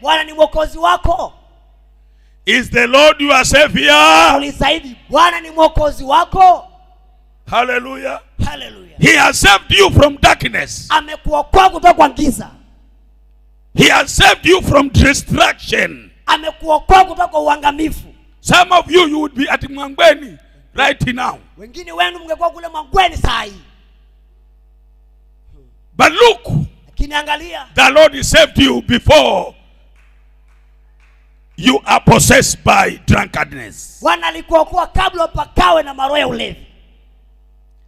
Bwana ni mwokozi wako? Is the Lord your Savior? Uliza hivi, Bwana ni mwokozi wako? Hallelujah. Haleluya. He has saved you from darkness. Amekuokoa kutoka kwa giza. He has saved you from destruction. Amekuokoa kutoka kwa uangamifu. Some of you, you would be at Mwangweni right now. Wengine wenu mngekuwa kule Mwangweni saa hii. But look, Lakini angalia, the Lord saved you before you are possessed by drunkenness. Bwana alikuokoa kabla upakawe na maroho ya ulevi.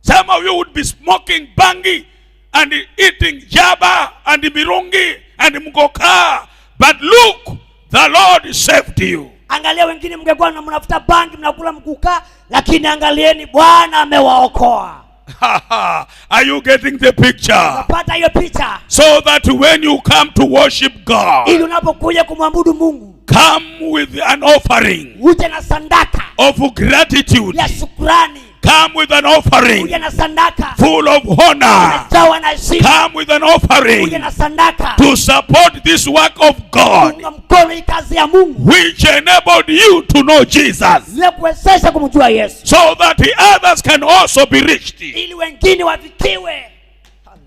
Some of you would be smoking bangi and eating jaba and mirungi and muguka. But look, the Lord saved you. Angalia, wengine mngekuwa na mnavuta bangi, mnakula mkuka, lakini angalieni, Bwana amewaokoa. Are you getting the picture? Unapata hiyo picha? So that when you come to worship God, Ili unapokuja kumwabudu Mungu, come with an offering uje na sandaka of gratitude. Ya shukrani. Come with an offering Uje na sandaka full of honor. jawa na heshima. Come with an Uje offering na sandaka to support this work of God, kuunga mkono hii kazi ya Mungu which enabled you to know Jesus, ile kuwezesha kumjua Yesu, so that the others can also be reached. Ili wengine wafikiwe.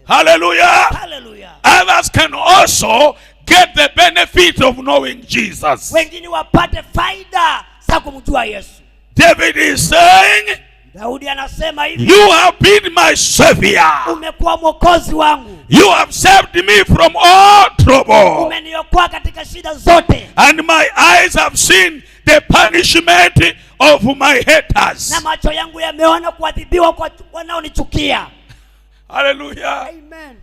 Hallelujah. Haleluya. Others can also get the benefit of knowing Jesus. Wengine wapate faida za kumjua Yesu. David is saying, Daudi anasema hivi, "You have been my savior. Umekuwa mwokozi wangu, You have saved me from all trouble. Umeniokoa katika shida zote, And my eyes have seen the punishment of my haters." na macho yangu yameona kuadhibiwa kwa wanaonichukia. Hallelujah. Amen.